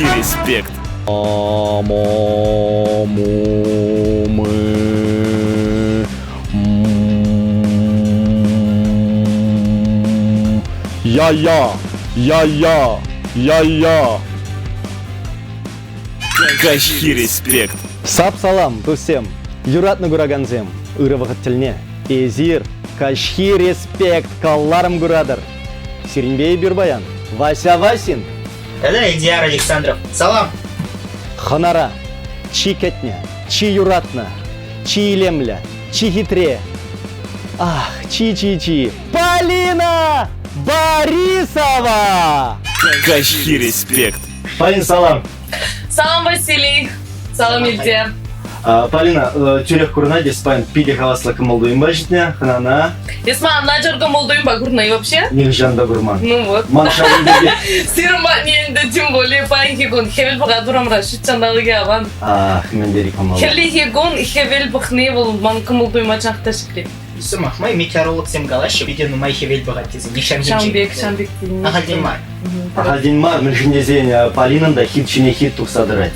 Каҫхи респект. Я-я, я-я, я-я. Каҫхи респект. Сап-салам, туссем, юратнӑ куракансем, ырӑ вӑхӑт тӗлне. Эсир каҫхи респект калларӑм куратӑр. Сирӗнпе эпир паян Вася Васин. Тата Эдиар Александров. Салам! Хӑнара чи кӗтнӗ, чи юратнӑ, чи илемлӗ, чи хитре. Ах, чи-чи-чи. Полина Борисова! Каҫхи респект. Полин, салам. Салам, Василий. Салам, Ильде. Полина, тӳрех курӑнать, эс паян питӗ хаваслӑ кӑмӑл-туйӑмпа ҫитнӗ хӑнана. Эс ман начар кӑмӑл-туйӑмпа курнӑ-и вообще? Нихӑҫан та курман. Ну вот. Ман ҫавӑн пирки... Сирӗн патне ӗнтӗ тем более паянхи кун хӗвел пӑхать урамра, ҫут ҫанталӑкӗ аван. Ах, мӗн тери кӑмӑллӑ. Хӗллехи кун хӗвел пӑхни вӑл ман кӑмӑл-туйӑма чах та ҫӗклет. Сӑмах май, метеорологсем калаҫҫӗ, питӗ нумай хӗвел пӑхать тесе. Нихҫанхинчен. Ҫавӑн пек, ҫавӑн пек тени. Ахальтен мар. Ахальтен мар, мӗншӗн тесен Полинӑн та хит ҫине хит тухса тӑрать.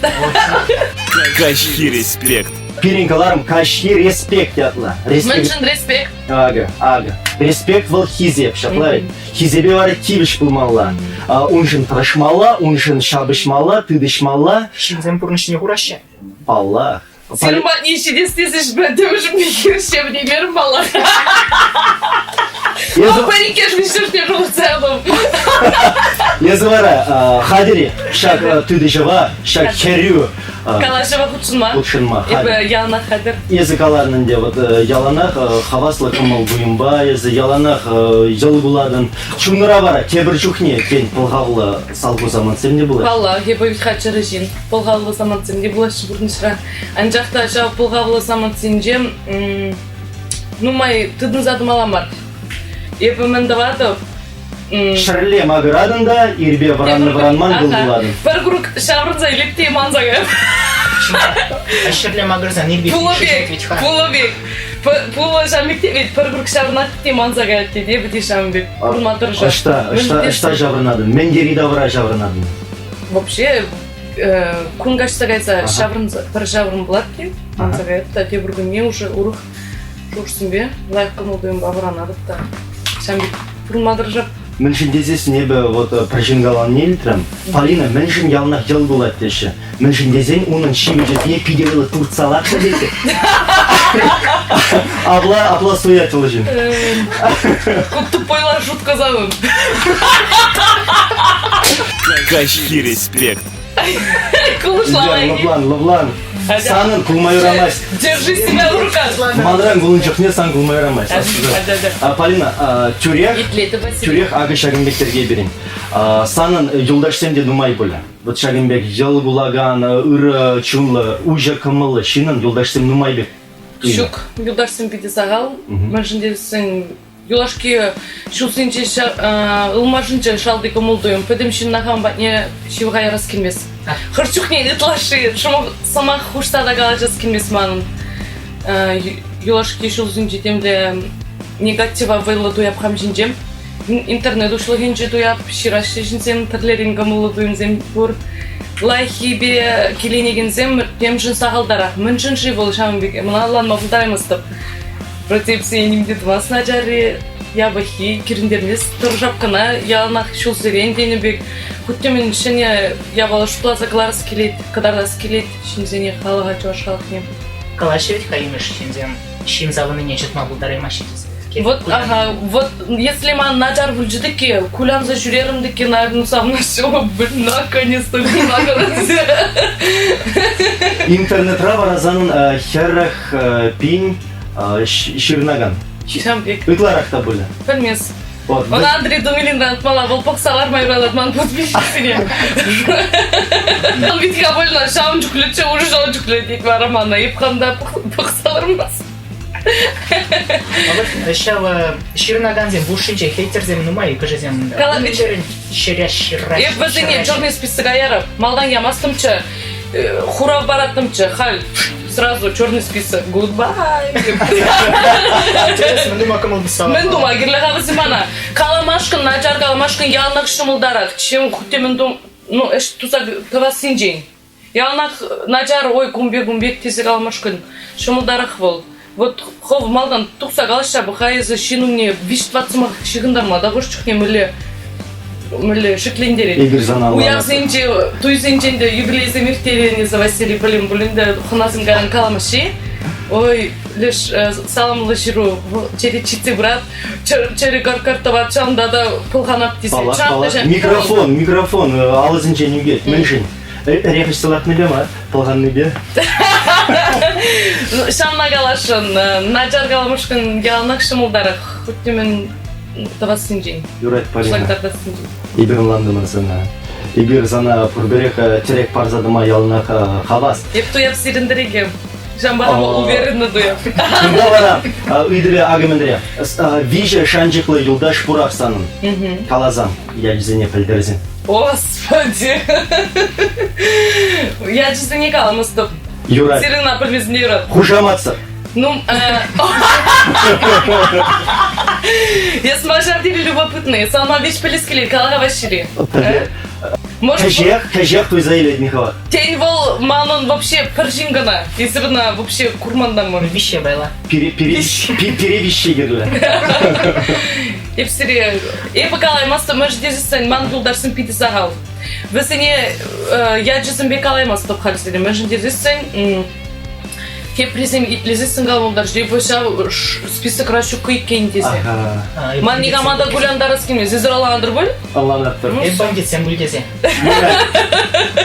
Каҫхи респект. Пирӗн кӑларӑм Каҫхи респект ятлӑ. Респект. Мӗншӗн респект? Акӑ, акӑ. Респект вӑл хисеп, ҫапла ведь? Хисепе вара тивӗҫ пулмалла. Уншӑн тӑрӑшмалла, уншӑн ҫапӑҫмалла, тытӑҫмалла. Ҫынсем пурнӑҫне хураҫҫӗ. Паллах. Сирӗн патне ҫитес тесе тӗмӗшӗмпе хирӗҫ темерӗм паллах. Пӗр-иккӗш виҫҫӗшне шухӑшса ятӑм. Эсӗ вара хатӗр-и ҫак тытӑҫӑва, ҫак хӗрӳ Калаҫӑва хутшӑнма. Хутшӑнма. Эпӗ яланах хатӗр. Эсӗ каларӑн ӗнтӗ, вот яланах хаваслӑ кӑмӑл-туйӑмпа, эсӗ яланах йӑл кулатӑн. Чунра вара тепӗр чухне, тен, пӑлхавлӑ салху самантсем те пулаҫҫӗ? Паллах, эпӗ вӗт-ха чӗрӗ ҫын. Пӑлхавлӑ самантсем те пулаҫҫӗ пурнӑҫра. Анчах та ҫав пӑлхавлӑ самантсенче нумай тытӑнса тӑмалла мар. Эпӗ мӗн тӑватӑп? Ҫӗрле макӑратӑн та ирпе вӑраннӑ-вӑранман кул кулатӑн. Пӗр круг ҫаврӑнса илет те манса каять. Ҫӗрле макӑрсан ирпе Пулӑ пек, пулӑ пек. Пулӑ ҫавӑн пек те ведь пӗр круг ҫаврӑнать те манса каять тет. Эпӗ те ҫавӑн пек курма тӑрӑшать. Ӑҫта, ӑҫта, ӑҫта ҫаврӑнатӑн? Мӗн йӗри-тавра ҫаврӑнатӑн? Вообще, кун каҫса кайса ҫаврӑнса, пӗр ҫаврӑм пулать те, манса каять та тепӗр кунне уже урӑх шухӑшсемпе лайӑх кӑмӑл-туйӑмпа вӑранатӑп та. Ҫавӑн пек пурӑнма тӑрӑшап. Мӗншӗн тесессӗн эпӗ вот пӗр ҫын каланине илтрӗм. Полина мӗншӗн яланах йӑл кулать теҫҫӗ. Мӗншӗн тесен унӑн ҫивӗчӗсене питӗ вӑйлӑ туртса лартнӑ теҫҫӗ. Апла, апла суять вӑл ҫын. Ку тупойла шутка санӑн. Каҫхи респект. Кулӑшла. Лӑплан, лӑплан. Санӑн кулма юрамасть. Держи себя в руках. Манран кулнӑ чухне сан кулма юрамасть. Полина, тӳрех, тӳрех акӑ ҫакӑн пек йӗрке пирӗн. Санӑн юлташсем те нумай пулӗ. Вот ҫакӑн пек йӑл кулакан, ырӑ чунлӑ, уҫӑ кӑмӑллӑ ҫыннӑн юлташсем нумай пек. Ҫук, юлташсем питӗ сахал. Мӗншӗн тесен юлашки ҫулсенче ылмашӑнчӗ шалти кӑмӑл-туйӑм. Пӗтӗм ҫынна хам патне ҫывӑха ярас килмест. Хӑш чухне ытлашши сӑмах хушса та калаҫас килмест манӑн. Юлашки ҫулсенче темле негатива вӑйлӑ туяп хам ҫинче. Интернет уҫлӑхӗнче туяп, ҫыраҫҫӗ ҫынсем, тӗрлӗрен кӑмӑллӑ туйӑмсем пур. Лайӑххипе киленекенсем темшӗн сахалтарах. Мӗншӗн-ши вӑл ҫавӑн пек? Мана ӑнланма пултараймастӑп. Противсене ним те тӑвас начарри, япӑххи кӳрентермест. Тӑрӑшап кӑна яланах ҫулсерен тенӗ пек. Хуть те мӗн ҫӗнӗ япала шутласа кӑларас килет, кӑтартас килет ҫынсене, халӑха, чӑваш халӑхне. Калаҫҫӗ вӗт-ха имӗш ҫынсем ҫын савӑннине чӑтма пултараймаҫҫӗ тесе. Вот, ага, вот если ман начар пулчӗ тӗкки, кулянса ҫӳрерӗм тӗкки, наверное, савӑнӑҫ блин, наконец-то Интернетра вара санӑн 40 пин ҫырӑнакан. Ҫавӑн пек. Ытларах та пулӗ. Пӗлмес. Вот. Ӑна Андрей Думилинран ыйтмалла, вӑл пӑхса ларма юратать ман подписчиксене. Вӑл ведь больно, ҫавӑн чухлӗччӗ, уже ҫавӑн чухлӗ тет вара мана. Эп хам та пӑхса лармас. Ҫав ҫырӑнакансем хушшинче хейтерсем нумай кӗшӗсем. Ҫӗре ҫыраҫҫӗ. Эп вӗсене черный списока ярап. Малтан ямастӑмччӗ, хурав параттӑмччӗ. Халь сразу черный список. Goodbye. Мӗн тума кӑмӑл пусса Мӗн тума кирлӗ-ха вӗсем мана? Каламашкӑн, начар каламашкӑн яланах ҫӑмӑлтарах. Чем хуть те мӗн тум... ну, ӗҫ туса тӑвассинчен. Яланах начар, ой, кун пек, кун пек тесе каламашкӑн ҫӑмӑлтарах вӑл. Вот хӑв малтан тухса калаҫса пӑх-ха эсӗ ҫын умне виҫ-тӑват сӑмах ҫыхӑнтарма та хӑш чухне мӗнле мӗнле шиклентерет. Эпир сана Уявсенче, туйсенчен те юбилейсем ирттерен эсӗ, Василий, пӗлем пулин те хӑнасем кайран каламаҫҫӗ-и? Ой, леш саламлӑ ҫыру черет ҫитсе пырать, чӗрӗ кӑрт-кӑрт ҫавӑнта та пӑлханап тесе. Паллах, паллах. Микрофон, микрофон алӑсенчен ӳкет. Мӗншӗн? Эрех ӗҫсе лартнипе мар, пӑлханнипе. Ҫавна каласшӑн, начар каламашкӑн яланах ҫӑмӑлтарах, хуть те мӗн тӑвассинчен. Юрать, Полина. Эпир ӑнлантӑмӑр сана. Эпир сана пурпӗрех тӗрек парса тӑма яланах хавас. Эп туяп сирӗн тӗреке. Ҫавӑнпа уверенно туяп. Кунта вара ыйтӑвӗ акӑ мӗнре. Виҫӗ шанчӑклӑ юлташ пурах санӑн. Каласан, ячӗсене пӗлтерсен. Господи! Ячӗсене каламастӑп. Юрать. Сирӗн пӗлмесен юрать. Хушаматсӑр. Ну, эс мажар тери любопытный. Сама веҫ пӗлес килет, кала Ваҫҫири. Может, кӗҫех, кӗҫех туйса илет Михаил. Тен вӑл манӑн вообще пӗр ҫын кӑна. Эсир ӑна вообще курман та мар. Виҫҫе байла. Пире, пире, пире виҫҫе кирлӗ. Эп сире, эпӗ калаймастӑп, мӗншӗн тесен ман юлташсем питӗ сахал. Вӗсене ячӗсемпе калаймастӑп халь сире, мӗншӗн тесессӗн теприсем итлесессӗн калама пултарчӗ, ҫав списокра ҫуккӑ иккен тесе. Ман никама та кулянтарас килмест. Эсир ӑнланатӑр пуль? Ӑнланатпӑр. Эп бандитсем пуль тесе.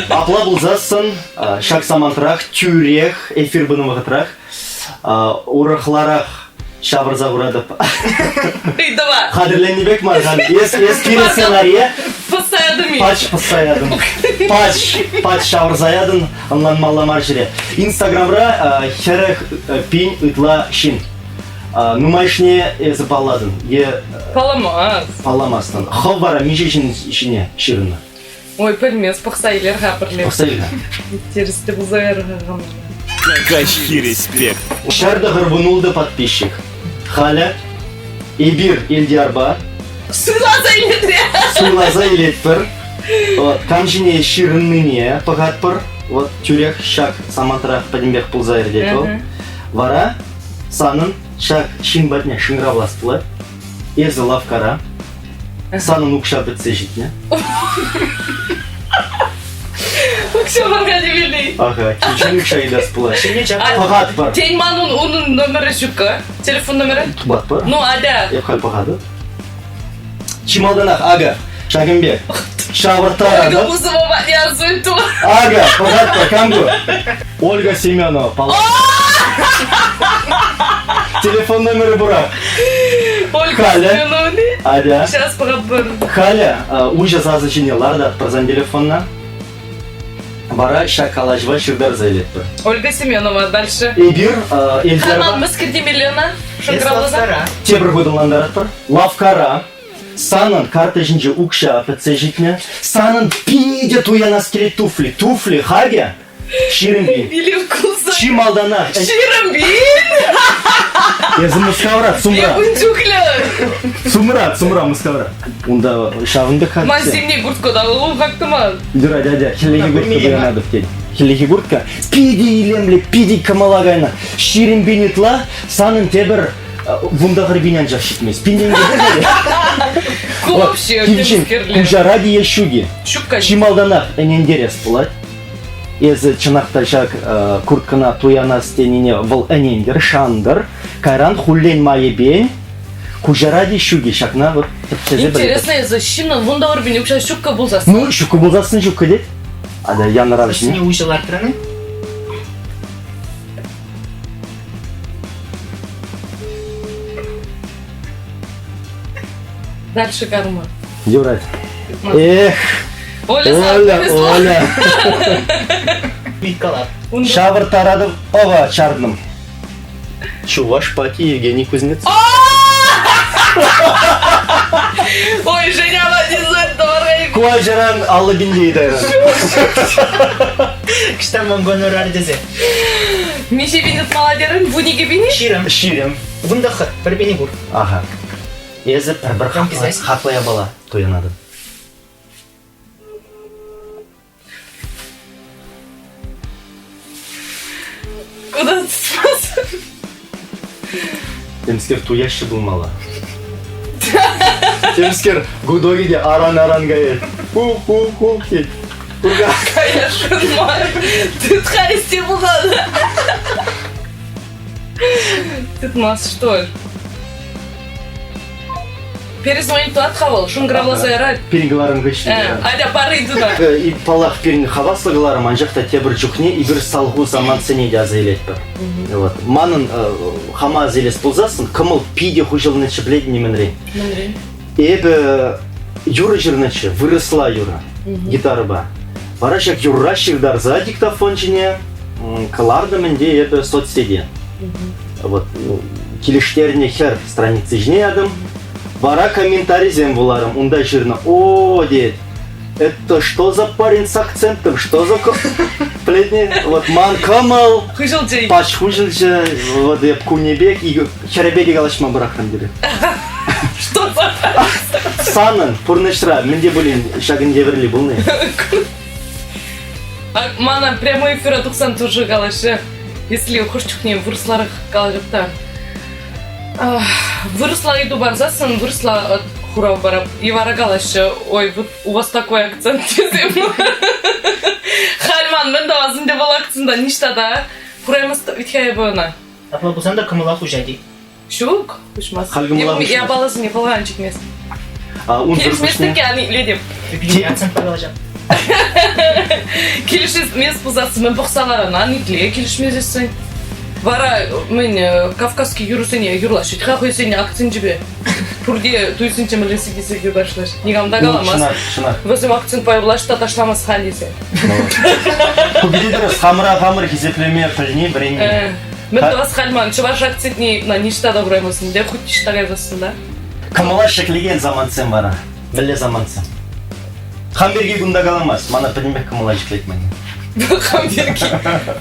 Апла пулсассӑн ҫак самантрах тӳрех эфир пынӑ вӑхӑтрах урӑхларах ҫавӑрса хуратӑп. Ыйтӑва. Хатӗрленнӗ пек мар халь. Эс, эс пирӗн сценарие Пӑсса ятӑм-и? Пач пӑсса ятӑм. Пач, пач ҫавӑрса ятӑн, ӑнланмалла мар ҫӗре. Инстаграмра 40 пин ытла ҫын. Нумайӑшне эсӗ паллатӑн е Палламас. Палламастӑн. Хӑв вара миҫе ҫын ҫине ҫырнӑ? Ой, пӗлмес, пӑхса илер-ха пӗрле. Пӑхса илер. Интереслӗ пулса кайрӗ-ха. Каҫхи респект. Ҫӗр тӑхӑр подписчик. Халӗ эпир Элтиярпа Суйласа илетре. Суйласа илетпӗр. Вот, кам ҫине ҫырӑннине пӑхатпӑр. Вот тӳрех ҫак самантрах пӗтӗмпех пулса иртет вӑл. Вара санӑн ҫак ҫын патне шӑнкӑравлас пулать. Эсӗ лавккара. Санӑн укҫа пӗтсе ҫитнӗ. Укҫа парка темелли. Ага, килчен укҫа илес пулать. Пӑхатпӑр. Тен, ман унӑн номерӗ ҫуккӑ? Телефон номерӗ? Тупатпӑр. Ну, атя. Эп халь пӑхатӑп. Чи малтанах, ага, ҫакӑн пек. Ҫавӑрттаратӑп. Ольга Бузова патне ан Ага, пӑхатпӑр, кам ку? Ольга Семенова, паллах. Телефон номерӗ пурах. Ольга Халӗ. Семеновна. Атя. Сейчас пӑхатпӑр. Халӗ уҫӑ сасӑ ҫине лартатпӑр сан телефонна. Вара ҫак калаҫӑва ҫыртарса илетпӗр. Ольга Семенова дальше. Эпир Эльзарпа Хаман мӗскер темелле ӑна? Шӑнкӑравласа. Тепӗр хут ӑнлантаратпӑр. Лавккара санӑн карта ҫинче укҫа пӗтсе ҫитнӗ. Санӑн питӗ туянас килет туфли. Туфли хакӗ 20 пин. Илем кулса. Чи малтанах. 20 пин? Эсӗ Мускавра, Цумра. Эп ун чухлӗ. Цумра, Цумра, Мускавра. Унта ҫавӑн пек хаксем. Ман зимний куртка та хак тӑман. Юрать, атя, хӗллехи куртка туянатӑп тет. Хӗллехи куртка питӗ илемлӗ, питӗ кӑмӑла кайнӑ. 20 пин ытла санӑн тепӗр 19 пин анчах ҫитмест. Пин тенкӗ Ку вообще темскерле. Куҫара те ҫук-и? Ҫук, Чи малтанах ӗнентерес пулать. Эсӗ чӑнах та ҫак курткӑна туянас тенине вӑл ӗнентӗр, шантӑр. Кайран хуллен майӗпен куҫара те ҫук-и ҫакна вот тӗпчесе пӗлетӗп. Интересно, эсӗ ҫыннӑн вунтӑхӑр пин укҫа ҫуккӑ пулсассӑн. Ну, ҫуккӑ пулсассӑн ҫуккӑ тет. Ада янӑрав ҫине. уҫӑ лартрӑн-и? Дальше карма. Юрать. Эх, Оля, Оля, Оля. Миккалап. Ҫавӑр таратӑп, ӑва чарнӑм. Чуваш пати Евгений Кузнецов. Ой, Женя, не давай. Ку ачаран 50 пинте ыйтайран. Кӑштах ман гонорар тесе. Миҫе пин ытмалла терӗн? 12 пин-и? 20. 20. 19. Пӗр пинӗ пур. Аха. Эсӗ пӗр-пӗр хаклӑ япала туянатӑн. Темскер туяҫҫӗ пулмалла. Темскер гудоги те аран-аран каять. Ху-ху-ху тет. Курка. Каяшӑн мар. Тытха исте пулсан. Тытмас, что ли? Перезвонить тӑват-ха вӑл, шӑнкӑравласа ярать. Пирӗн кӑларӑм хыҫҫӑн. Атя пары туда. И паллах, пирӗн хаваслӑ кӑларӑм, анчах та тепӗр чухне эпир салху самантсене те аса илетпӗр. Вот. Манӑн хама аса илес пулсассӑн кӑмӑл питӗ хуҫӑлнӑччӗ, пӗлетӗн-и мӗнрен? Мӗнрен? Эпӗ юрӑ ҫырнӑччӗ, вырӑсла юрӑ, гитарӑпа. Вара ҫак юрра ҫыртарса диктофон ҫине кӑлартӑм ӗнтӗ эпӗ соцсете. Вот, килӗштернӗ хӗр страница ҫине ятӑм. Вара комментарисем вуларӑм. Унта ҫырнӑ, о, тет, это что за парень с акцентом, что за... Плетни, вот ман кӑмӑл Хуҫӑлчӗ. пач хуҫӑлчӗ, вот эп кунӗпех хӗрӗпе те калаҫма пӑрахрӑм тепӗр. Что за... Санӑн пурнӑҫра мӗн те пулин ҫакӑн евӗрли пулнӑ-и? Мана прямой эфира тухсан тоже калаҫҫӗ. Если хӑш чухне вырӑсларах калаҫӑп та. Вырӑсла ыйту парсассӑн вырӑсла хурав парап. И вара калаҫҫӗ, ой, вот у вас такой акцент тесем. Халь ман мӗн тӑвас ӗнтӗ вӑл акцента ниҫта та кураймастӑп вӗт-ха эпӗ ӑна. Апла пулсан та кӑмӑла хуҫать-и? Ҫук, хуҫмасть. Халь кӑмӑла хуҫмасть. Япаласене пӑлхан чикмест. Унсӑр Килӗшместӗп пуҫне... те, ан итлетӗп. Пирӗн акцентпа калаҫап. Килӗшмест пулсассӑн мӗн пӑхса ларан, ан итле килӗшмесессӗн. Вара мӗн кавказский юрӑсене юрлаҫҫӗ-ха хӑйсен акценчӗпе. Пурте туйсенче мӗнле сикесе ташлаҫ. Никам та каламасть. Чӑнах, чӑнах. Вӗсем акцентпа юрлаҫ та ташламасть халь тесе. Ку питӗ тӗрӗс. Хамӑра хамӑр хисеплеме пӗлни, вӗренни. Мӗн тӑвас халь ман чӑваш акцентне на ниҫта та кураймастӑн, те хуть ниҫта кайсассӑн та. Кӑмӑла ҫӗклекен самантсем вара. Мӗнле самантсем? Хам пирки кунта каламасть, мана пӗтӗмпех кӑмӑла ҫӗклет мана. Хам пирки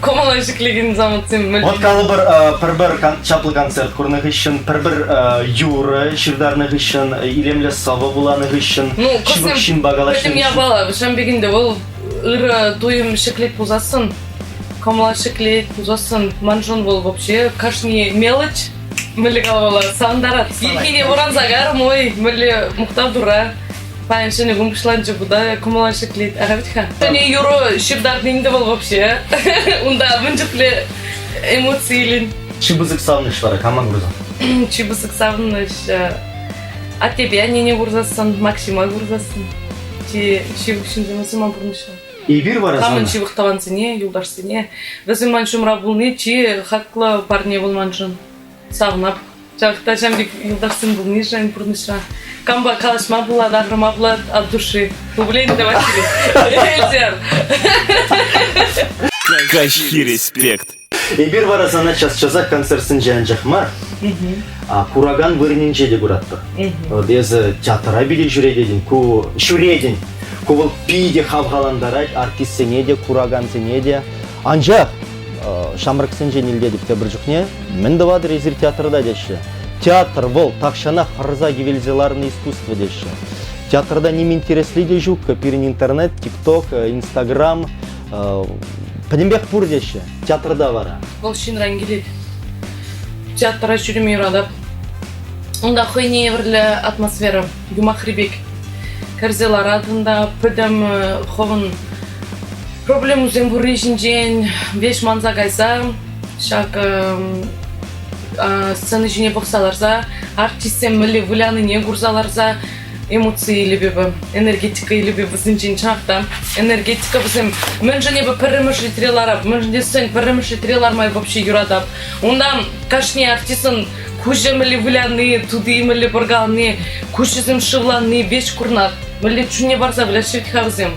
кӑмӑла ҫӗклекен самантсем мӗнле? Вот калӑпӑр, пӗр-пӗр чаплӑ концерт курнӑ хыҫҫӑн, пӗр-пӗр юрӑ ҫыртарнӑ хыҫҫӑн, илемлӗ сӑвӑ вуланӑ хыҫҫӑн, ну, ҫывӑх ҫынпа калаҫнӑ пӗтӗм япала, ҫавӑн пек ӗнтӗ вӑл ырӑ туйӑм ҫӗклет пулсассӑн, кӑмӑла ҫӗклет пулсассӑн, маншӑн вӑл вообще кашни мелочь мӗнле каламалла, савӑнтарать. Ирхине вӑранса карӑм, ой, мӗнле мухтав тура. Паян ҫӗнӗ кун пуҫланчӗ кунта, кӑмӑла ҫӗклет. Ара вӗт-ха. Ҫӗнӗ юрӑ ҫыртарни ӗнтӗ вӑл вообще. Унта мӗн чухлӗ эмоци илен. Чи пысӑк савӑнӑҫ вара кама курсан? Чи пысӑк савӑнӑҫ аттепе аннене курсассӑн, Максима курсассӑн. Чи ҫывӑх ҫынсем вӗсем ман пурнӑҫра. Эпир вара Хамӑн ҫывӑх тӑвансене, юлташсене. Вӗсем ман ҫумра пулни чи хаклӑ парне вӑл маншӑн. Савӑнап. Ҫак та ҫам пек юлташсем пулнишӗн пурнӑҫра. Кампа калаҫма пулать, ахӑрма пулать от души. Тувлен те Василий. Эльзер. Каҫхи респект. Эпир вара сана час-часах концертсенче анчах мар, а куракан вырӑнӗнче те куратпӑр. Вот эсӗ театра питӗ ҫӳрететӗн, ку ҫӳретӗн. Ку вӑл питӗ хавхалантарать артистсене те, куракансене те. Анчах ҫамрӑксенчен илтетӗп тепӗр чухне, мӗн тӑватӑр эсир театрта теҫҫӗ. Театр вӑл тахҫанах хӑрса кивелсе ларнӑ искусство теҫҫӗ. Театрта ним интересли те ҫук, пирӗн интернет, ТикТок, Инстаграм, пӗтӗмпех пур теҫҫӗ. Театрта вара. Вӑл ҫынран килет. Театра ҫӳреме юратап. Унта хӑйне евӗрлӗ атмосфера, юмахри пек. Кӗрсе ларатӑн та пӗтӗм хӑвӑн проблемӑсем пурри ҫинчен веҫ манса кайса ҫак сцена ҫине пӑхса ларса артистсем мӗнле вылянине курса ларса эмоци илӗп эпӗ, энергетика илӗп эпӗ вӗсенчен чӑнах та. Энергетика вӗсем мӗншӗн эпӗ пӗрремӗш ретре ларап, мӗншӗн тесен пӗрремӗш ретре ларма эпӗ вообще юратап. Унта кашни артистӑн куҫӗ мӗнле выляни, тути мӗнле пӑркални, куҫӗсем шывланни веҫ курнать. Мӗнле чунне парса выляҫҫӗ вӗт-ха вӗсем.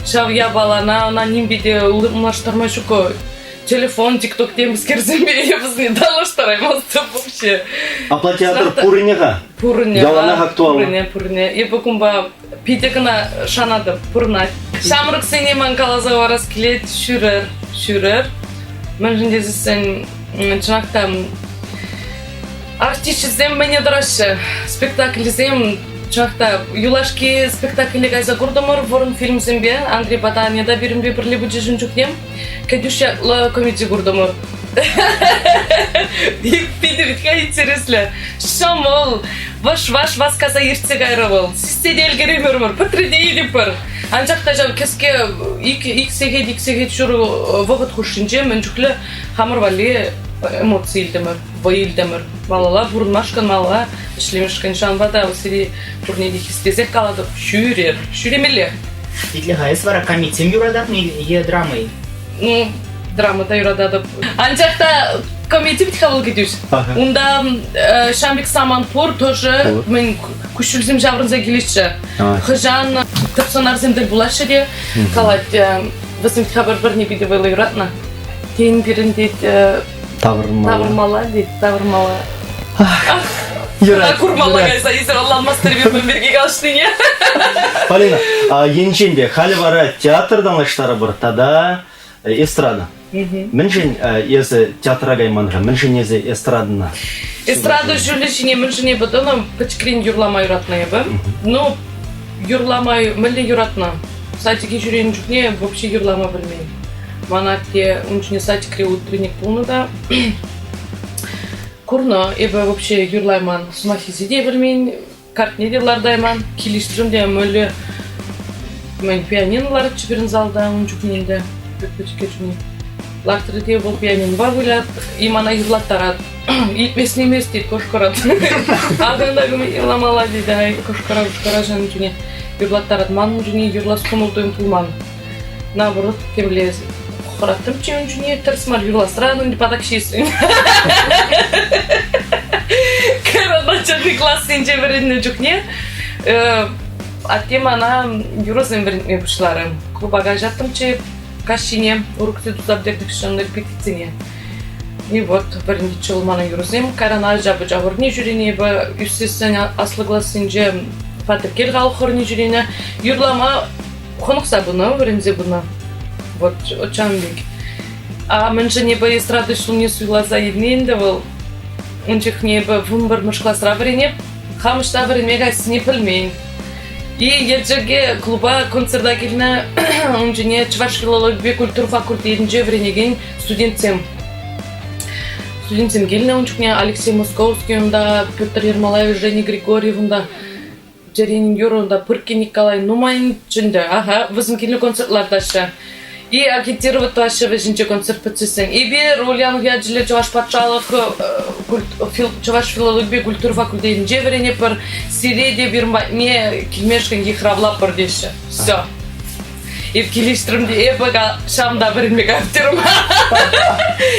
Ҫав япалана ӑна нимпе те улӑштарма ҫук. Телефон, тикток темскерсемпе вӗсене танлаштараймастӑп вообще. Апла театр пурӑнӗ-ха. Пурӑнӗ. Яланах актуаллӑ. Пурӑнӗ, пурӑнӗ. Эпӗ кунпа питӗ кӑна шанатӑп, пурӑнать. Ҫамрӑксене ман каласа хӑварас килет, ҫӳрӗр, ҫӳрӗр. Мӗншӗн тесессӗн, чӑнах та, артисчӗсем мӗне тӑраҫҫӗ? Спектакльсем Чӑнах та, юлашки спектакле кайса куртӑмӑр вӑрӑм фильмсемпе. Андрей Таня та пирӗнпе пӗрле пычӗҫ ун чухне. Кӗтӳҫ ятлӑ комеди куртӑмӑр. Питӗ вӗт-ха интереслӗ. Ҫӑмӑл, вӑш-ваш васкаса иртсе кайрӗ вӑл. Сиссе те ӗлкӗреймерӗмӗр, пӗтрӗ те илӗпӗр. Анчах та ҫав кӗске ик, ик сехет, ик сехет ҫур вӑхӑт хушшинче мӗн чухлӗ хамӑр валли эмоци илтӗмӗр, вӑй илтӗмӗр. Малалла пурӑнмашкӑн, малалла ӗҫлемешкӗн. Ҫавӑнпа та сире пурне те хистесех калатӑп, ҫӳрер, ҫӳремеллех. Итле-ха, эс вара камитсем юрататӑн е драма-и? Ну, драма та юрататӑп. Анчах та комеди вӗт-ха вӑл кӗтӳҫ. Унта ҫам пек самант пур, тоже мӗн куҫҫульсем ҫаврӑнса килеҫҫӗ. Хӑҫан тӗп сӑнарсем тӗл пулаҫҫӗ те калать, вӗсем вӗт-ха пӗр-пӗрне питӗ вӑйлӑ юратнӑ. Тен, пирӗн тет Таврӑнмалла. Тавӑрмалла тет, тавӑрмалла. Юрать. Курмалла кайса эсир ӑнланмастӑр пирӗн пирки калаҫнине. Полина, енчен те халӗ вара театртан лаштарӑпӑр тата эстрада. Мӗншӗн эсӗ театра кайман-ха? Мӗншӗн эсӗ эстрадӑна? Эстрада ҫулӗ ҫине мӗншӗн эпӗ тӑнӑ? Пӗчӗкрен юрлама юратнӑ эпӗ. Ну, юрлама мӗнле юратнӑ? Садике ҫӳренӗ чухне вообще юрлама пӗлмен. Ман атте ун чухне садикре утренник пулнӑ та курнӑ, эпӗ вообще юрлайман, сӑмаххисе те пӗлмен, картне те лартайман, килӗштерӗм те мӗнле мӗн пианино ларатчӗ пирӗн залта ун чухне ӗнтӗ, пӗчӗккӗ чухне. Лартрӗ те вӑл пианинопа вылять, и мана юрлаттарать. Илтмест-нимест тет, кӑшкӑрать. Акӑ юрламалла тет, ай, кӑшкӑра-кӑшкӑра ҫавӑн чухне юрлаттарать. Манӑн чухне юрлас кӑмӑл-туйӑм пулман. Наоборот, темле хӑраттӑмччӗ ун чухне, тӗрӗс мар юрласран ӗнтӗ патак ҫиесрен. Кайран начальник классенче вӗреннӗ чухне атте мана юрӑсем вӗрентме пуҫларӗ. Клуба каҫаттӑмччӗ каҫхине уроксем туса пӗтернӗ хыҫҫӑн репетицине. И вот вӗрентетчӗ вӑл мана юрӑсем. Кайран ача-пӑча хорне ҫӳренӗ эпӗ. Ӳссессӗн аслӑ классенче Патӑркел халӑх хорне ҫӳренӗ. Юрлама хӑнӑхса пынӑ, вӗренсе пынӑ. Вот ҫавӑн пек. А мӗншӗн эпӗ эстрада ҫулне суйласа илни ӗнтӗ вӑл? Ун чухне эпӗ 11-мӗш класра вӗренеп, хам ӑҫта вӗренме каяссине пӗлмен. И Елчӗке клуба концерта килнӗ ун чухне чӑваш филологипе культура факультетӗнче вӗренекен студентсем. Студентсем килнӗ ун чухне Алексей Московский унта, Петр Ермолаев, Женя Григорьев унта. Чӗрин юрӑ та Пыркки Николай нумайӑнччӗ ӗнтӗ. Аха, вӗсем килнӗ концерт лартаҫҫӗ. И агитировать тӑваҫҫӗ вӗҫӗнче концерт пӗтсессӗн. Эпир Ульянов ячӗллӗ Чӑваш патшалӑх чӑваш филологипе культура факультетӗнче вӗренетпӗр. Сире те пирӗн патне килмешкӗн йыхравлатпӑр теҫҫӗ. Все. Эп килӗштрӗм те эпӗ ҫавӑнта вӗренме кайӑп терӗм.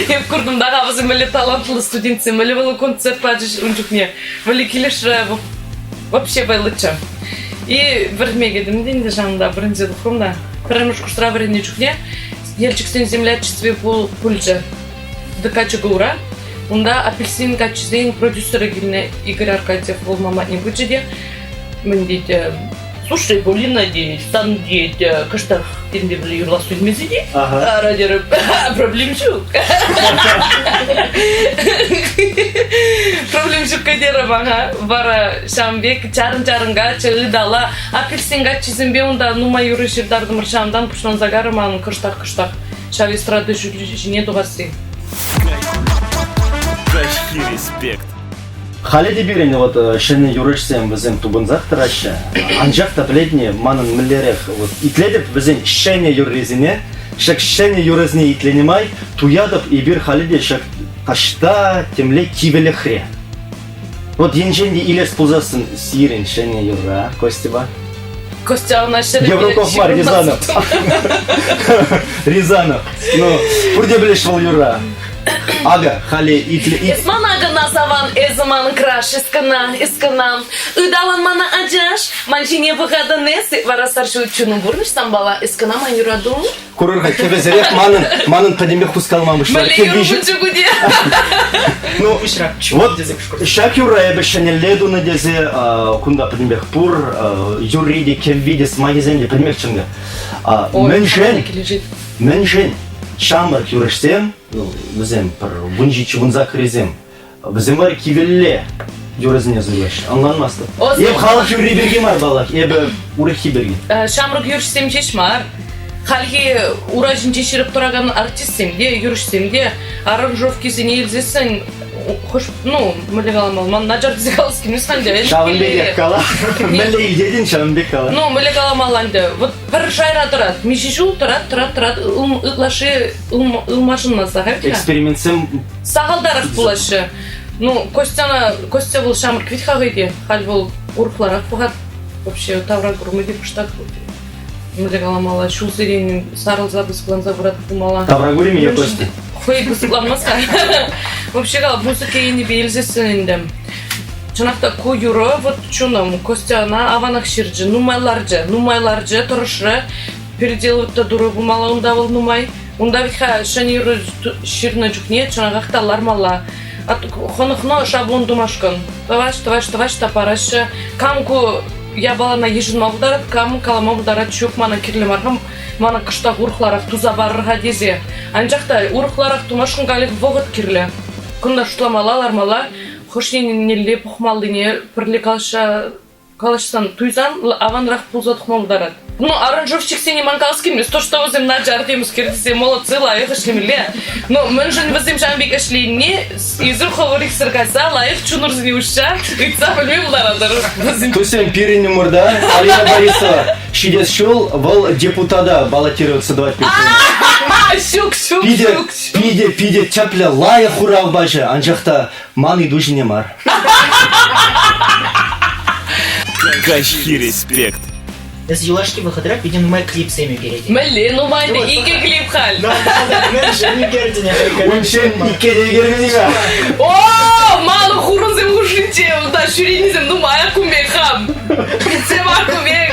Эп куртӑм та вӗсем мӗнле талантлӑ студентсем, мӗнле вӑл концерт пачӗҫ ун чухне. Мӗнле килӗшрӗ, вообще вӑйлӑччӗ. И вӗренме кӗтӗм те ӗнтӗ ҫавӑнта вӗренсе тухрӑм та. Пӗрремӗш курсра вӗреннӗ чухне Елчӗксен землячестве пулчӗ. ДК-ЧГУра. Унта апельсин каччисен продюсерӗ килнӗ Игорь Аркадьев вӑл ман патне пычӗ те мӗн тет, слушай, Полина, тет, сан, тет, кӑштах темпе пӗрле юрлас килмесе те, ара терӗм, проблем ҫук. Проблем ҫук терӗм, ага. Вара ҫавӑн пек чарӑн-чарӑн каччӑ ытала. Апельсин каччисемпе унта нумай юрӑ ҫыртартӑмӑр, ҫавӑнтан пуҫланса карӗ манӑн кӑштах-кӑштах ҫав эстрада ҫулӗ ҫине тухасси. Каҫхи респект. Халӗ те пирӗн вот ҫӗнӗ юрӑҫсем вӗсем тупӑнсах тӑраҫҫӗ. Анчах та пӗлетне манӑн мӗнлерех вот итлетӗп вӗсен ҫӗнӗ юррисене, ҫак ҫӗнӗ юрӑсене итленӗ май туятӑп эпир халӗ те ҫак таҫта темле кивӗлӗхре. Вот енчен те илес пулсассӑн сирӗн ҫӗнӗ юрра, Костьӑпа. Костя ӑна ҫӗрӗпе Евроков мар, Рязанов. Рязанов. Ну, пурте пӗлеҫ вӑл юрра. Ага, халӗ итле... Эс мана кӑна саван, эсӗ манӑн краш, эс кӑна, эс кӑна. Ыталан мана ачаш, ман ҫине пӑхатӑн эс, вара сар ҫу чунӑм пурнӑҫ санпала, эс кӑна ман юрату. Курӑр-ха, кӗвӗсӗрех манӑн, манӑн пӗтӗмпех хускалма пуҫларӗ. Мӗнле юрӑ пулчӗ ку те? Ну, вот ҫак юрра эпӗ ҫӗнӗлле тунӑ тесе кунта пӗтӗмпех пур, юрри те, кӗвви те, сӑмахӗсем те пӗтӗмпех чӑнкӑ. Мӗншӗн, мӗншӗн ҫамрӑк юрӑҫсем, вӗсем пӗр 17 вунсаккӑрисем, вӗсем вара кивӗлле юрӑсене суйлаҫҫӗ. Ӑнланмастӑп. Эп халӑх юрри пирки мар, паллах, эпӗ урӑххи пирки. Ҫамрӑк юрӑҫсем ҫеҫ мар. Хальхи ура ҫинче ҫирӗп тӑракан артистсем те, юрӑҫсем те аранжировкисене илсессӗн хӑш, ну, мӗнле каламалла, ман начар тесе калас килмест ӗнтӗ. Ҫавӑн пекех кала. Мӗнле илтетӗн, ҫавӑн пек кала. Ну, мӗнле каламалла ӗнтӗ. Вот пӗр шайра тӑрать. Миҫе ҫул тӑрать, тӑрать, тӑрать, ытлашши ылмашӑнмаса. Экспериментсем сахалтарах пулаҫҫӗ. Ну, Костяна, Костя вӑл ҫамрӑк вӗт-ха хӑй те. Халь вӑл урӑхларах пӑхать. Вообще тавра курма те пуҫтах мӗнле каламалла, ҫулсерен сарӑлса пысӑкланса пырать пулмалла. Тавракурӗ-ми е Костя? Хӑй пысӑкланмасть-ха. Вообще кала, музыка енӗпе илсессӗн ӗнтӗ. Чӑнах та ку юрӑ, вот чунӑм, Костя ӑна аванах ҫырчӗ, нумай ларчӗ, нумай ларчӗ, тӑрӑшрӗ. Переделывать та турӑ пулмалла унта вӑл нумай. Унта вӗт-ха ҫӗнӗ юрӑ ҫырнӑ чухне чӑнахах та лармалла. Хӑнӑхнӑ шаблон тумашкӑн. Тӑваҫ, тӑваҫ, тӑваҫ та параҫҫӗ. Кам ку япалана йышӑнма пултарать, кам калама пултарать, ҫук, мана кирлӗ мар-ха, мана кӑштах урӑхларах туса парӑр-ха тесе. Анчах та урӑхларах тумашкӑн каллех вӑхӑт кирлӗ. Кунта шутламалла, лармалла, хӑш еннелле пӑхмаллине пӗрле калаҫса калаҫсан, туйсан аванрах пулса тухма пултарать. Ну, аранжировщиксене ман калас килмест, то, что вӗсем начар темскер тесе молодцы, лайӑх ӗҫлемелле. Но мӗншӗн вӗсем ҫавӑн пек ӗҫленине эсир хӑвӑр иксӗр кайса лайӑх чунӑрсене уҫса ыйтса пӗлме пултаратӑр. Туссем, пирӗн умӑрта Алина Борисова ҫитес ҫул вӑл депутата баллотироваться тӑвать пек. Ҫук, ҫук, ҫук. Питӗ, питӗ тӗплӗ, лайӑх хурав пачӗ, анчах та ман ыйту ҫине мар. Каҫхи респект. Эс юлашки вӑхӑтра питӗ нумай клипсем ӳкеретӗн. Мӗнле нумай икӗ клип халь. Мӗншӗн ӳкертӗн? Унччен икке те ӳкермен-ха. О, ман хурӑнсем хушшинче унта ҫӳренисем нумай кун пек хам. Питсем ак пек.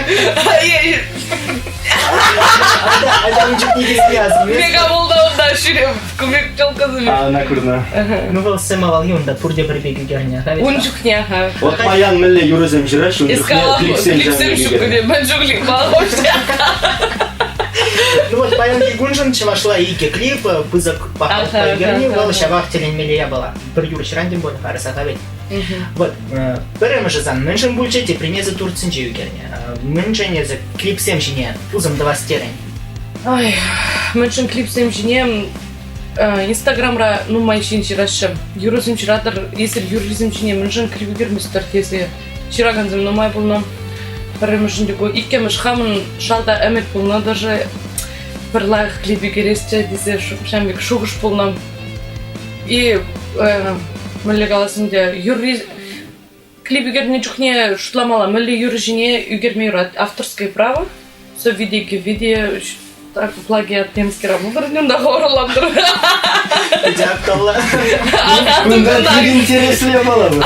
Мега унта ҫӳрем. Кумек челкасем. А, ӑна курнӑ. Ну вӑл сӗм авалхи унта пурте пӗр пек ӳкернӗ. Ун чухне, ага. Вот паян мӗнле юрӑсем ҫыраҫҫӗ, ун чухне клипсем клипсем ҫук мӗн чухлӗ Ну вот паянхи куншӑн чӑвашла икӗ клип пысӑк пахалӑхпа ӳкерни вӑл ҫавах тӗлӗнмелле япала. Пӗр юрӑҫран тем более харӑсах вӗт. Вот пӗрремӗшӗ сан мӗншӗн пулчӗ, теприне эсӗ Турцинче ӳкернӗ. Мӗншӗн эсӗ клипсем ҫине пусӑм тӑвас терӗн? Ай, мӗншӗн клипсем ҫине Инстаграмра нумай ҫын ҫыраҫҫӗ. Юрӑсем ҫыратӑр, эсир юррисем ҫине мӗншӗн клип ӳкерместӗр тесе ҫыракансем нумай пулнӑ. Пӗрремӗшӗн те ку, иккӗмӗш хамӑн шалта ӗмӗт пулнӑ даже пӗр лайӑх клип ӳкересчӗ тесе ҫавӑн пек шухӑш пулнӑ. И мӗнле калас ӗнтӗ, юрри Клип ӳкернӗ чухне шутламалла, мӗнле юрӑ ҫине ӳкерме юрать. Авторское право, сӑвви те, кӗвви те, так плагиат темскера пултӑр, унта хӑвӑрлантӑр. Дякталла. Кунта пит интереслӗ япала пур.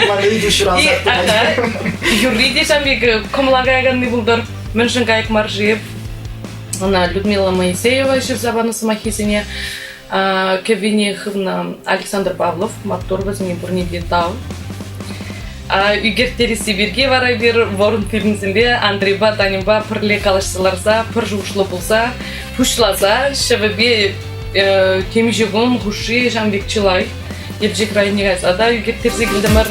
Мана ыйту ҫуралса Юрри те ҫав пек кӑмӑла каяканни пултӑр. Мӗншӗн кайӑк мар-ши? Ӑна Людмила Моисеева ҫырса панӑ сӑмаххисене. Кӗввине хывнӑ Александр Павлов маттур вӗсене пурне те тав. Ӳкерттересси пирки вара эпир Ворон фильмсемпе Андрейпа Таньӑпа пӗрле калаҫса ларса, пӗр шухӑшлӑ пулса, пуҫласа ҫӑвӗпе темиҫе кун хушши ҫавӑн пек чылай Елчӗк районне кайса та ӳкерттерсе килтӗмӗр.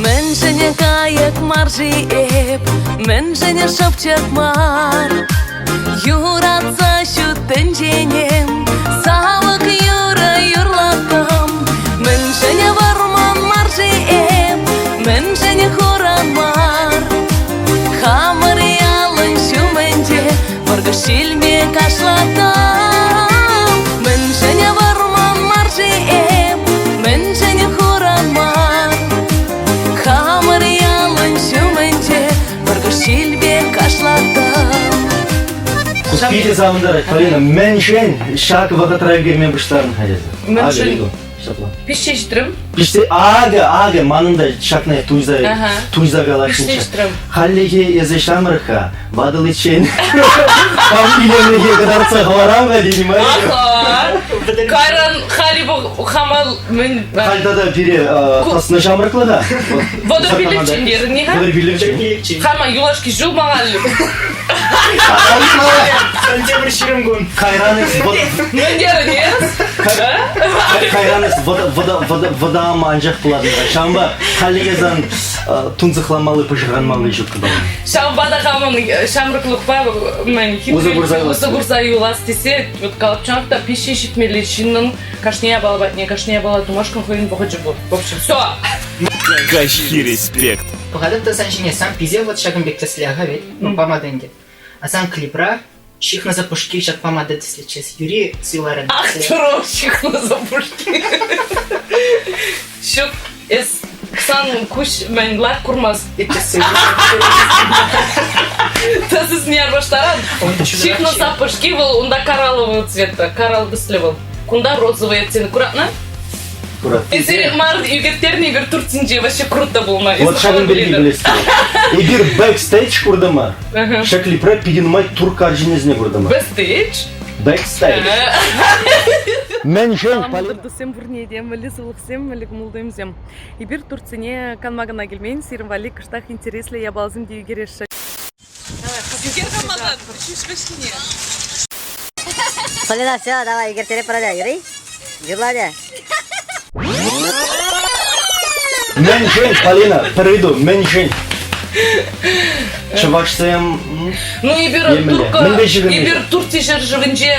Мӗншӗн кайӑк мар-ши эп, мӗншӗн шӑпчӑк мар? Юратса ҫут тӗнчене савӑк юрӑ юрлаттӑм. Мӗншӗн вӑрман мар-ши эп, мӗншӗн хуран мар? Хамӑр ялӑн ҫумӗнче вӑркӑш ҫилме кашлаттӑм. Мӗншӗн вӑрман мар-ши эп, мӗншӗн хуран мар? Хамӑр ялӑн ҫумӗнче вӑркӑш ҫилпе кашлаттӑм. Питӗ савӑнтарать, Полина. Мӗншӗн ҫак вӑхӑтра ӳкерме пуҫларӑн-ха эсӗ? Мӗншӗн? Ҫапла. Пиҫсе ҫитрӗм. Пиҫсе, акӑ, акӑ, манӑн та ҫакна туйса, туйса каласшӑнччӗ. Пиҫсе ҫитрӗм. Хальлӗхе эсӗ ҫамрӑк-ха, ватӑличчен хам илемлӗхе кӑтартса хӑварам-ха тенӗ мар. Аха. Кайран хали хама мӗн... Халь тата пире тӑснӑ ҫамрӑклӑха. Вӑтӑр пилӗкчен терӗн-и-ха? Вӑтӑр пилӗкчен. Хама юлашки ҫул мана Сентябрь 20 кун. Кайран эс Мӗн терӗн эс? Кайран эс вӑтам анчах пулатӑн-ха. Ҫавӑнпа хальлӗхе сан тунсӑхламалли, пӑшӑрханмалли ҫук кӑна. Ҫавӑнпа та хамӑн ҫамрӑклӑхпа мӗн Усӑ курса юлас. усӑ курса юлас тесе вот калӑпчанах та пиҫҫи ҫитмелли ҫыннӑн кашни япала патне, кашни япала тумашкӑн хӑйӗн вӑхӑчӗ пур. В общем, все. Каҫхи респект. Пӑхатӑп та сан ҫине, сан писе вот ҫакӑн пек тӗслӗ-ха ведь, ну помада ӗнтӗ. А сан клипра ҫыхнӑ запушки ҫак помада тӗслӗччӗ. Юри суйларӑн. Ах, чурок ҫыхнӑ запушки. Ҫук, эс сан куҫ мӗн лайӑх курмас. Тӗсӗсне арпаштаран. Ҫыхнӑ саппӑшки вӑл унта кораллового цвета, коралл тӗслӗ вӑл. Кунта розовый оттенок. Куратна? Эсир мар ӳкерттернӗ эпир Турцинче вообще круто пулнӑ. Вот ҫакӑн пирки пӗлес килет. Эпир бэкстейдж куртӑмӑр. Ҫак клипра питӗ нумай турк арҫынӗсене куртӑмӑр. Бэкстейдж? Бэкстейдж. Мӗншӗн Туссем пурне те, мӗнле сывлӑхсем, мӗнле кӑмӑл-туйӑмсем. Эпир Турцине канма кӑна килмен, сирӗн валли кӑштах интереслӗ япаласем те ӳкересшӗн. Ӳкер-ха малтан, ҫӳҫ вӗҫне. Полина, все, давай, ӳкертере пӑрӑля, юри? Юрланӗ. Мӗншӗн, Полина, пӗр ыйту, мӗншӗн? Чӑвашсем Ну, эпир Емеле. туркӑ, Мӗнпе ҫыхӑннӑ? эпир Турци ҫӗршывӗнче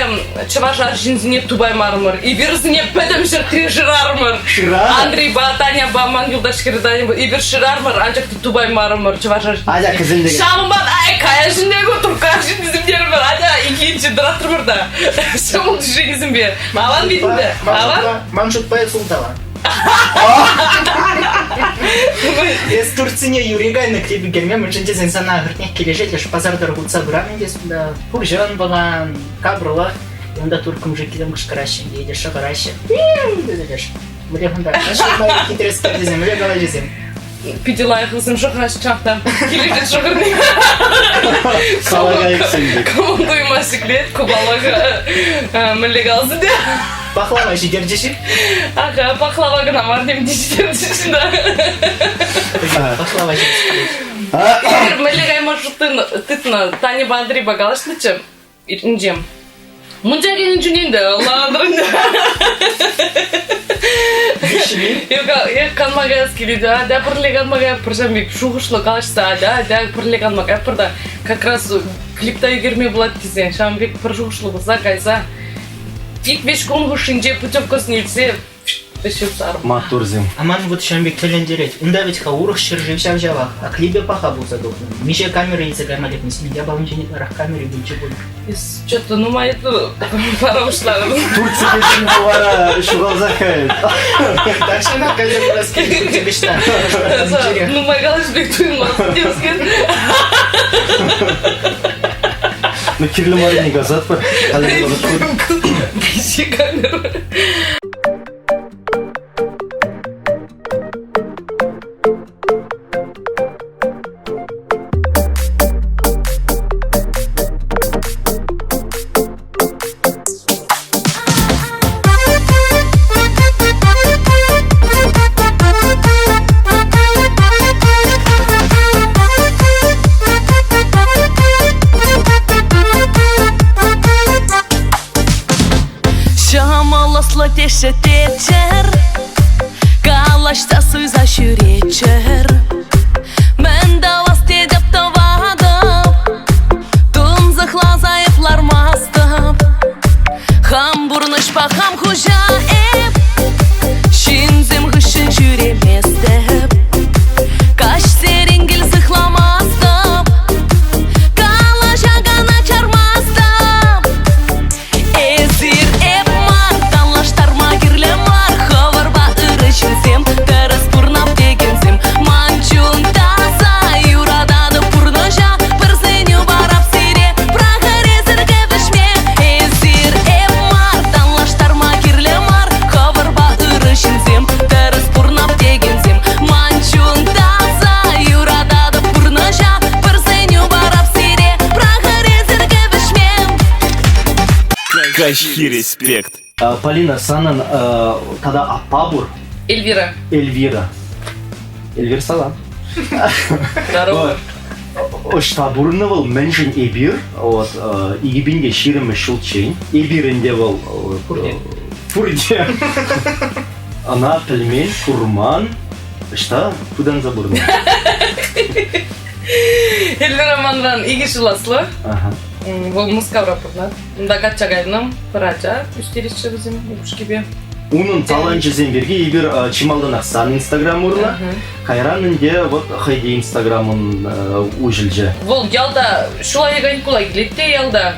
чӑваш арҫынсене тупаймарӑмӑр. Эпир вӗсене пӗтӗм ҫӗртре шырарӑмӑр. Шырарӑр? Андрейпа, Таняпа, ман юлташ хӗрӗ Таняпа эпир шырарӑмӑр, анчах та тупаймарӑмӑр чӑваш арҫынсене. Атя кӗсенлеген. Ҫавӑнпа ай, кая ҫынне туркӑ арҫынсем терӗмӗр. Атя, иккӗнче тӑратрӑмӑр та. Ҫӑмӑл движенисемпе. Аван витӗнтӗ. Аван? Ман шутпа эс ултала. Эс Турцине юри кайнӑ клип ӳкерме, мӗншӗн тесен сана ахӑртнех килӗшет, леш пасар тӑрӑх утса пыран ӗнтӗ унта пурҫӑн пӑхан, капӑрлӑх, унта турк мужикисем кӑшкӑраҫҫӗ ӗнтӗ, шӑхӑраҫҫӗ. Тесе леш. Мӗнле хунта? Хитрескер тесе, мӗнле калаҫусем? Питӗ лайӑх вӗсем шӑхӑраҫ чах та. Килӗшет шӑхӑрни. Салакайӑксем пек. Кӑмӑл туйма ҫӗклет, купалӑх мӗнле каласӑн те. Пахлава ҫитерчӗҫ-и? Ага, пахлава кӑна мар тем те ҫитерчӗҫ да. Пахлава ҫитерчӗҫ. Эпир мӗнле кайма шут тытнӑ Таньӑпа Андрейпа калаҫнӑччӗ. Иртнинче. Мунча кӗнӗ чухне ӗнтӗ ӑнлантӑр Эх, канма каяс килет, атя пӗрле канма каятпӑр ҫавӑн пек шухӑшлӑ калаҫса, атя, атя пӗрле канма каятпӑр та как раз клип та ӳкерме пулать тесе ҫавӑн пек пӗр шухӑшлӑ пулса кайса ик-виҫ кун хушшинче путевкӑсене илсе Ӗҫ Маттурсем. А ман вот ҫавӑн пек тӗлӗнтерет. Унта вӗт-ха урӑх ҫӗршыв ҫав-ҫавах, а клипӗ паха пулса тухнӑ. Миҫе камера илсе кайма лекнӗ сирӗн япалинчен ытларах камери пулчӗ пуль. Что-то нумай пара пуҫларӑм. Турци тесен вара ҫухалсах каять. Тахҫанах кайса курас килет ӑҫта. Нумай калаҫ пек туйӑнмасть тескен. Ну, кирлӗ маррине касатпӑр. Миҫе камера. Ҫӑмӑл ӑслӑ теҫҫӗ теччӗр, калаҫса суйса ҫӳреччӗр. Мӗн тӑвас тетӗп тӑватӑп, тунсӑхласа эп лармастӑп. Хам пурнӑҫпа хам хуҫа эп, ҫынсем хыҫҫӑн ҫӳреместӗп. Каҫсерен кил сыхламастӑп, калаҫакана чармастӑп. Эсир эп мар, танлаштарма кирлӗ мар. Хӑвӑрпа ырӑ ҫынсем, тӗрӗс пурнап текенсем. Ман чун таса, юрататӑп пурнӑҫа. Пӗр сӗнӳ парап сире, пӑрахӑр эсир кӗвӗҫме. Эсир эп мар, танлаштарма кирлӗ мар. Хӑвӑрпа ырӑ ҫынсем, тӗрӗс пурнап текенсем. Ман чун таса, юрататӑп пурнӑҫа. Пӗр сӗнӳ парап сире, пӑрахӑр эсир кӗвӗҫме. Каҫхи респект. Полина, санӑн тата аппа пур. Эльвира. Эльвира. Эльвира салам. Здорово. Ӑҫта пурӑннӑ вӑл, мӗншӗн эпир, вот, 2020 ҫулччен, эпир ӗнтӗ вӑл Пурте. Пурте. Ӑна пӗлмен, курман, ӑҫта пытанса пурӑннӑ? Эльвира манран икӗ ҫул аслӑ. Ага. Вӑл Мускавра пурӑнать. Унта качча кайнӑ, пӗр ача ӳстереҫҫӗ вӗсем упӑшкипе. Унӑн таланчӗсем пирки эпир чи малтанах сан Инстаграм урлӑ, кайран ӗнтӗ вот хӑй те Инстаграмӑн уҫӑлчӗ. Вӑл ялта ҫуллахи каникула килет те ялта.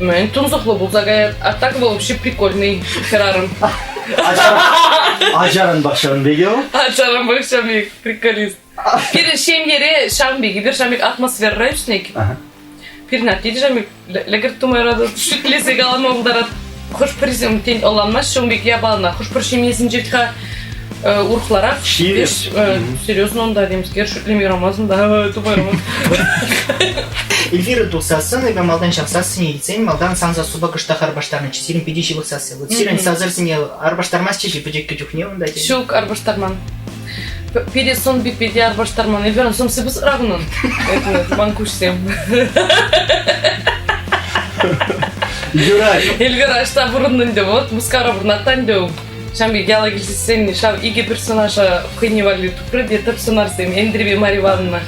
Мӗн тунсӑхлӑ пулса каять. А так вӑл вообще прикольный хӗрарӑм. Ачаран пахчаран пек вӑл? Ачаран пахчаран пек, приколист. Пирӗн ҫемьере ҫавӑн пек, эпир ҫавӑн пек атмосферӑра ӳснӗ. Пирӗн атте те ҫавӑн пек лӗкӗрт тума юратать, шӳтлесе калама пултарать. Хӑш-пӗрисем, тен, ӑнланмаҫҫӗ ун пек япалана. Хӑш-пӗр ҫемьесенче вӗт-ха урӑхларах. Ҫирӗп. Серьезно унта темскер шӳтлеме юрамасан та тупа юраман. Эльвира тухсассӑн, эпӗ малтан ҫав сассине илтсен, малтан сан сассупа кӑштах арпаштарнӑччӗ. Сирӗн питӗ ҫывӑх сасси. Вот сирӗн сасӑрсене арпаштармастчӗ-ши пӗчӗккӗ чухне унта? Ҫук, арпаштарман. Пире сон пит пите арпаштарман. Эльвира, сӑмси пысӑкрах унӑн. Это ман куҫсем. Юрать. Эльвира ӑҫта пурӑннӑ ӗнтӗ? Вот Мускавра пурӑнать та ӗнтӗ. Ҫавӑн пек яла килсессӗн ҫав икӗ персонажа хӑйне валли тупрӗ те тӗп сӑнарсем Эндрипе Марья Ивановна.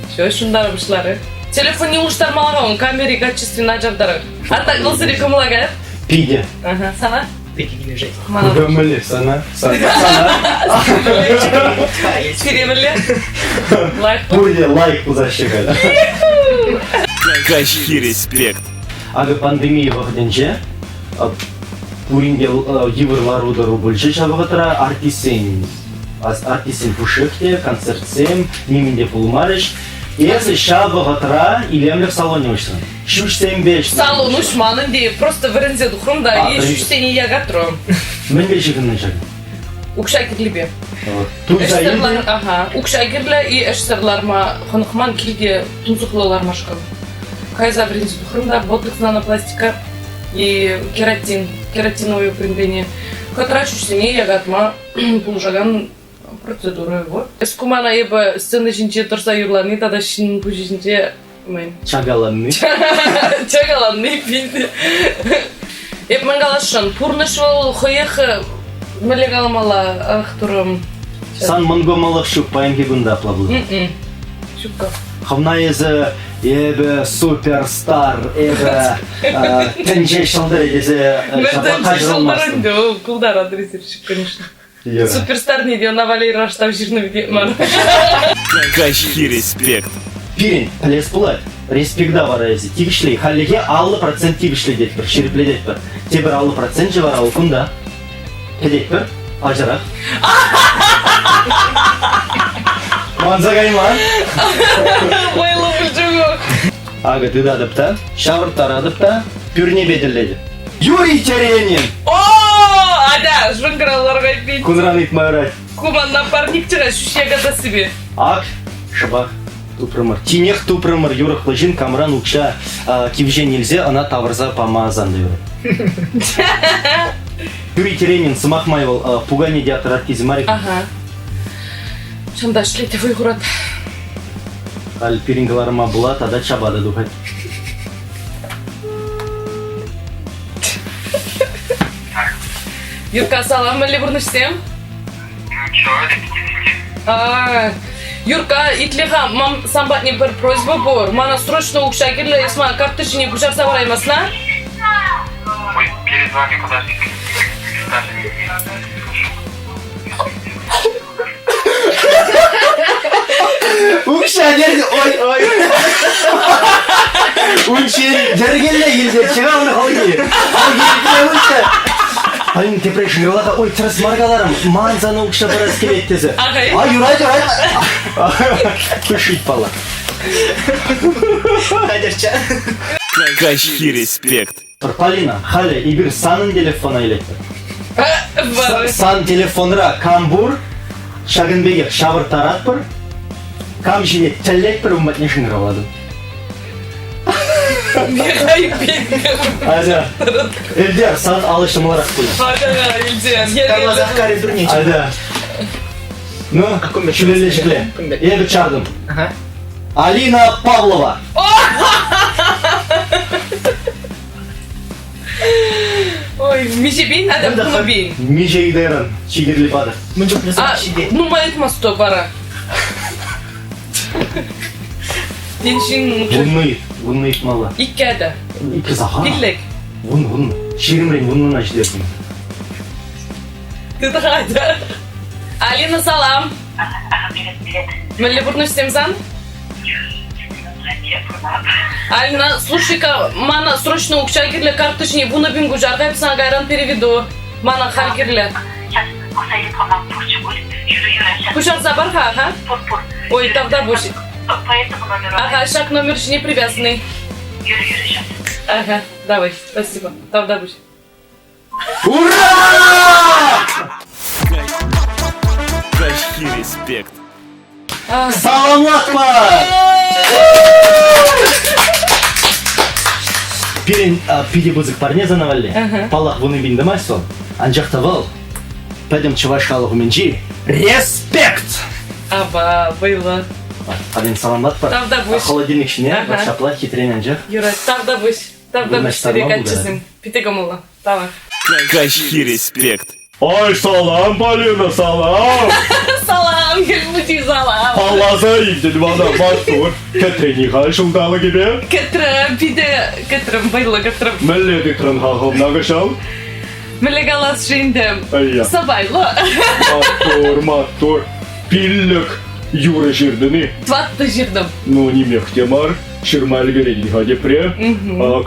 Все, ҫунтара пуҫларӗ. Телефонне улӑштармалла ун, камери качестви начартарах. А так вӑл сире кӑмӑла каять? Питӗ. Ага, сана? Питӗ килӗшет. Мана Мӗнле сана? Сана. Сире мӗнле? Лайк. Пурте лайк пусаҫҫӗ халь. Каҫхи респект. Акӑ пандемия вӑхӑтӗнче пурин те йывӑр лару-тӑру пулчӗ ҫав вӑхӑтра. Артистсен артистсен пушшех те, концертсем нимӗн те пулмарӗҫ. Эсӗ ҫав вӑхӑтра илемлӗх салонӗ уҫрӑн. Ҫӳҫсемпе Салон уҫман ӗнтӗ, просто вӗренсе тухрӑм та и ҫӳҫсене якатрӑм. Мӗнпе ҫыхӑннӑ ҫакӑ? Укҫа кирлипе. Туйса илтӗн? Ага, укҫа кирлӗ и ӗҫсӗр ларма хӑнӑхман, килте тунсӑхлӑ лармашкӑн. Кайса вӗренсе тухрӑм та ботокс, нанопластика и кератин, кератиновое укрепление. Кӑтра ҫӳҫсене якатма пулӑшакан процедура. Вот. Эс ку мана эпӗ сцена ҫинче тӑрса юрлани тата ҫын пуҫӗ ҫинче мӗн? Чакаланни. Чакаланни пин. Эп мӗн каласшӑн, пурнӑҫ вӑл хӑех мӗнле каламалла, ах турӑм. Сан мӑнкӑмӑллӑх ҫук паянхи кунта апла пулсан. Ҫукка. Хӑвна эсӗ эпӗ суперстар, эпӗ тӗнче ҫӑлтӑрӗ тесе ҫапла каҫӑрӑлмастӑн. Култаратӑр эсир, конечно. Суперстар не те ӑна Валерий Раштав ҫырнӑ пек мар. Каҫхи респект. Пирӗн пӗлес пулать. Респекта вара эсӗ тивӗҫлӗ. Хальлӗхе 50% тивӗҫлӗ тетпӗр, ҫирӗплететпӗр. Тепӗр 50%-чӗ вара вӑл кунта. Кӗтетпӗр. Паҫӑрах. Манса кайман. Вӑйлӑ пулчӗ Акӑ тытатӑп та, ҫавӑрттаратӑп та, пӳрнепе тӗллетӗп. Юрий Теренин! О, атя, шӑнкӑравлар кайпи. Кунран ыйтма юрать. Ку ман напарникчӗ ҫӳҫе касассипе. Ак, шӑпах тупрӑмӑр. Тинех тупрӑмӑр юрӑхлӑ ҫын камран укҫа кивҫен илсе ӑна тавӑрса пама асан та юрать. Юрий Теренин, сӑмах май вӑл пукане театр артисчӗ мар-и? Ага. Чӑн та ӗҫлет вӑй хурать. Халь пирӗн кӑларӑма пула тата чапа та тухать. Юрка, салам, мӗнле пурнӑҫсем? Юрка, итле-ха, мам сан патне пӗр просьба пур. Мана срочно укҫа кирлӗ, эс мана карта ҫине куҫарса параймасна? Ой, перед вами подожди. Даже не Укҫа терӗ, ой, ой. Унччен йӗркеллӗ илсе чыгалнӑ хӑлхи. Хӑлхи укҫа. Алин тепре шыралаха, ой, тӗрӗс мар каларӑм, ман сана укҫа парас килет тесе. А, юрать, юрать. Пышить пала. Хатӗрччӗ. Каҫхи респект. Полина, халӗ эпир санӑн телефона илетпӗр. Сан телефонра кам пур, ҫакӑн пекех ҫавӑрттаратпӑр. Кам ҫине тӗллетпӗр, ун патне шӑнкӑравлатӑн. Айда. Эльдер, сан алӑ ҫӑмӑлрах пулӗ. Тарласах карӗ пӳрне. Айда. Ну, ҫӳлелле ҫӗкле. Эпӗ чартӑм. Алина Павлова. Ой, миҫе пин, а вунӑ пин. Миҫе ыйтайран чи кирли патӑр. Мӗн чухлӗ сӑмах ҫитет? Нумай ыйтмастӑп вара. Тен ҫын Вуннӑ, вуннӑ ыйтмалла. Иккӗ те. Иккӗ саха. Пиллӗк. Вун, вун. Ҫирӗмрен вуннӑна ҫитертӗм. Тытӑхатӑр. Алина, салам. Привет, привет. Мӗнле пурнӑҫсем сан? Алина, слушай-ка, мана срочно укҫа кирлӗ карттӑ ҫине вунӑ пин куҫар та эп сана кайран переведу. Мана халь кирлӗ. Сейчас пӑхса илеп мана пурччӗ пуль. Юрӗ, юрӗ. Сейчас. Куҫарса пар-ха, ага. Пур, пур. Ой, тавтапуҫ. По этому номеру. Ага, ҫак номер ҫине привязанный. Юрӗ, юрӗ, сейчас. Ага, давай, спасибо. Тавтапуҫ. Ура! Каҫхи респект. Саламлатпӑр! Пирӗн питӗ пысӑк парне сана валли. Паллах, вунӑ пин тӑмасть вӑл. Анчах та вӑл пӗтӗм чӑваш халӑх умӗнчи респект! Апа, вӑйлӑ. Алин, саламлатпӑр. Тавтапуҫ. Холодильник ҫине ҫапла хитрен анчах. Юрать, тавтапуҫ. Тавтапуҫ сире, каччӑсем. Питӗ кӑмӑллӑ. Тавах. Каҫхи респект. Ай, салам, Полина, салам! Салам, Хӗл Мучи, салам! Палласа илтӗн мана, маттур. Кӗтрен-и-ха ҫулталӑкӗпе? Кӗтрӗм, питӗ кӗтрӗм, вӑйлӑ кӗтрӗм. Мӗнле тытрӑн-ха хӑвна кӑҫал? Мӗнле калас-ши ӗнтӗ? Ая. Сӑпайлӑ. Маттур, маттур. Пиллӗк юрӑ ҫыртӑн-и? Тӑваттӑ ҫыртӑм. Ну, нимех те мар. Ҫырма ӗлкӗретӗн-ха тепре.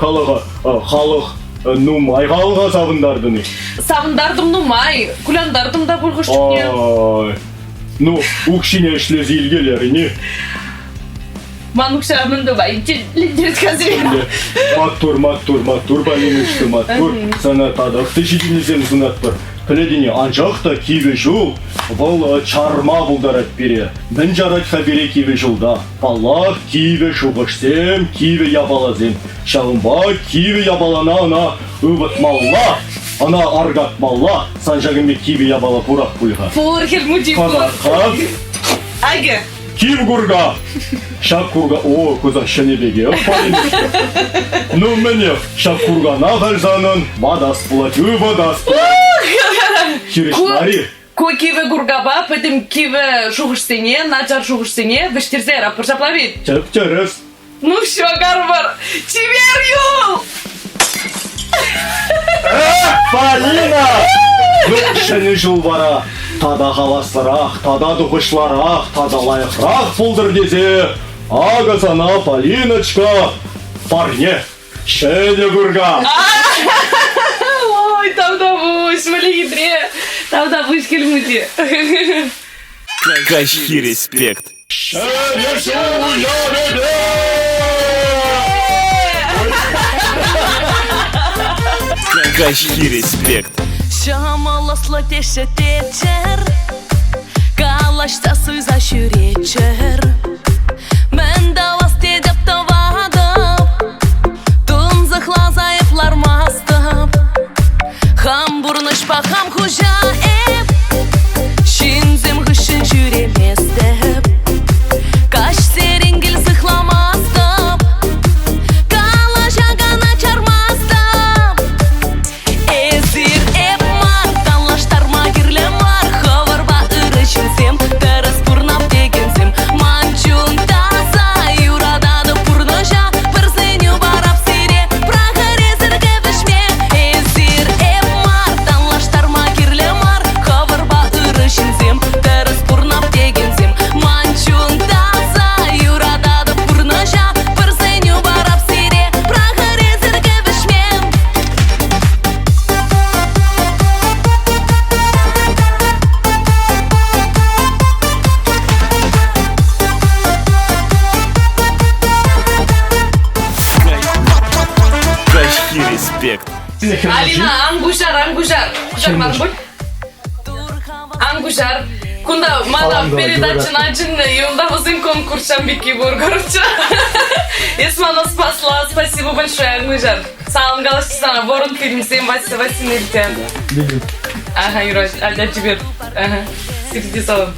Кала-ха, халӑх нумай халӑха савӑнтартӑн-и? Савӑнтартӑм нумай, кулянтартӑм та пуль хӑш чухне. Ай, ну, укҫине ӗҫлесе илкелерӗн-и? Ман укҫа мӗн тума интереслӗ Маттур, маттур, маттур, Полиночка, маттур. Сана татах та ҫитӗнӳсем сунатпӑр. Пӗлетӗн-и, анчах та кивӗ ҫул вӑл чарма пултарать пире. Мӗн чарать-ха пире кивӗ ҫулта? Паллах, кивӗ шухӑшсем, кивӗ япаласем. Ҫавӑнпа кивӗ япалана ӑна ывӑтмалла, ӑна аркатмалла. Сан ҫакӑн пек кивӗ япала пурах пуль-ха. Пур, Хӗл Мучи, пур. Кӑтарт-ха. Акӑ. Кив курка! Ҫак курка... О, куса ҫӗнӗ пекех париночка. Ну, мӗнех, ҫак куркана халь санӑн ватас пулать, ывӑтас пулать. Хирӗҫ мар-и? Ку кивӗ куркапа пӗтӗм кивӗ шухӑшсене, начар шухӑшсене вӗҫтерсе яратпӑр ҫапла ведь? Тӗп-тӗрӗс. Ну все, Карпар, чипер юл! Полина! Ну, ҫӗнӗ ҫул вара тата хаваслӑрах, тата тухӑҫлӑрах, тата лайӑхрах пултӑр тесе акӑ сана, Полиночка, парне. Ҫӗнӗ курка! Ой, тавтапуҫ, мӗнле хитре! Тавтапуҫ, Хӗл Мучи. Каҫхи респект. Ҫӗнӗ ҫул уявӗпе! Каҫхи респект. Ҫӑмӑл ӑслӑ теҫҫӗ теччӗр, калаҫса суйса ҫӳреччӗр. Мӗн тӑвас тетӗп тӑватӑп, тунсӑхласа эп лармастӑп. Хам пурнӑҫпа хам хуҫа эп, ҫынсем хыҫҫӑн ҫӳреместӗп. Каҫсерен кил сыхламастӑп, калаҫакана чармастӑп. Эсир эп мар, танлаштарма кирлӗ мар. Хӑвӑрпа ырӑ ҫынсем, тӗрӗс пурнап текенсем. Ман чун таса, юрататӑп пурнӑҫа. Пӗр сӗнӳ парап сире, пӑрахӑр эсир кӗвӗҫме. Эсир эп мар, танлаштарма кирлӗ мар. Хӑвӑрпа ырӑ ҫынсем, тӗрӗс пурнап текенсем. Ман чун таса, юрататӑп пурнӑҫа. Пӗр сӗнӳ парап сире, пӑрахӑр эсир кӗвӗҫме. Каҫхи респект. Алина, ан куҫар, ан куҫар. Куҫарман пуль? Ан куҫар. Кунта мана Салам говорю, передачӑна чӗннӗ, и унта вӗсен конкурс ҫам пекки пур, короче. Эс мана спасла, спасибо большое, Мыжар. Салам калаҫчӗ сана, Ворон фильмсем, Вася Васинельте. Люблю. Ага, юрать, атя чипер. Ага, сирте салам.